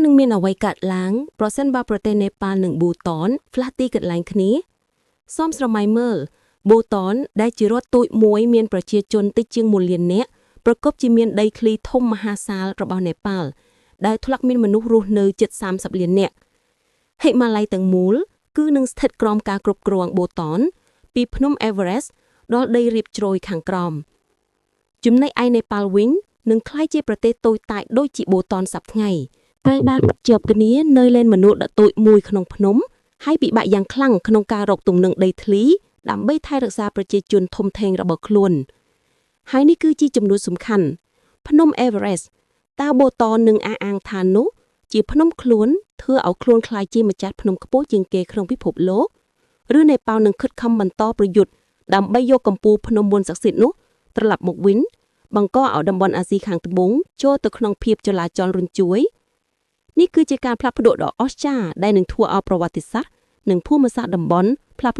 នឹងមានអ្វីកើតឡើងប្រសិនបើប្រទេសនេប៉ាល់និងប៊ូតនផ្លាស់ទីកន្លែងគ្នាសូមស្រមៃមើលប៊ូតនដែលជារដ្ឋតូចមួយមានប្រជាជនតិចជាង1លាននាក់ប្រកបជាមានដីធ្លីធំមហាសាលរបស់នេប៉ាល់ដែលធ្លាប់មានមនុស្សរស់នៅជិត30លាននាក់ហិមាល័យទាំងមូលគឺនឹងស្ថិតក្រោមការគ្រប់គ្រងប៊ូតនពីភ្នំអេវើរ៉េស្ទដល់ដីរាបជ្រោយខាងក្រោមចំណែកឯនេប៉ាល់វិញនឹងក្លាយជាប្រទេសតូចតាចដូចជាប៊ូតនសប្តាហ៍ថ្ងៃ ត្រូវបានភ្ជាប់គ្នានៅលែនមនុស្សដ៏តូចមួយក្នុងភ្នំហើយពិបាកយ៉ាងខ្លាំងក្នុងការរកទំនឹងដីធ្លីដើម្បីថែរក្សាប្រជាជនធំធេងរបស់ខ្លួនហើយនេះគឺជាចំនួនសំខាន់ភ្នំអេវើរ៉េស្ទតើបូតននឹងអះអាងថានោះជាភ្នំខ្លួនធ្វើឲ្យខ្លួនក្លាយជាម្ចាស់ភ្នំខ្ពស់ជាងគេក្នុងពិភពលោកឬនេប៉ាល់នឹងខិតខំបន្តប្រយុទ្ធដើម្បីយកកម្ពូលភ្នំមុនស័ក្តិសិទ្ធិនោះត្រឡប់មកវិញបង្កឲ្យតំបន់អាស៊ីខាងត្បូងចូលទៅក្នុងភាពចលាចលរញ្ជួយ នេះគឺជាការផ្លាស់ប្ដូរដ៏អស្ចារ្យដែលនឹងធ្វើឲ្យប្រវត្តិសាស្ត្រនិងភូមិសាស្ត្រតំបន់ផ្លាស់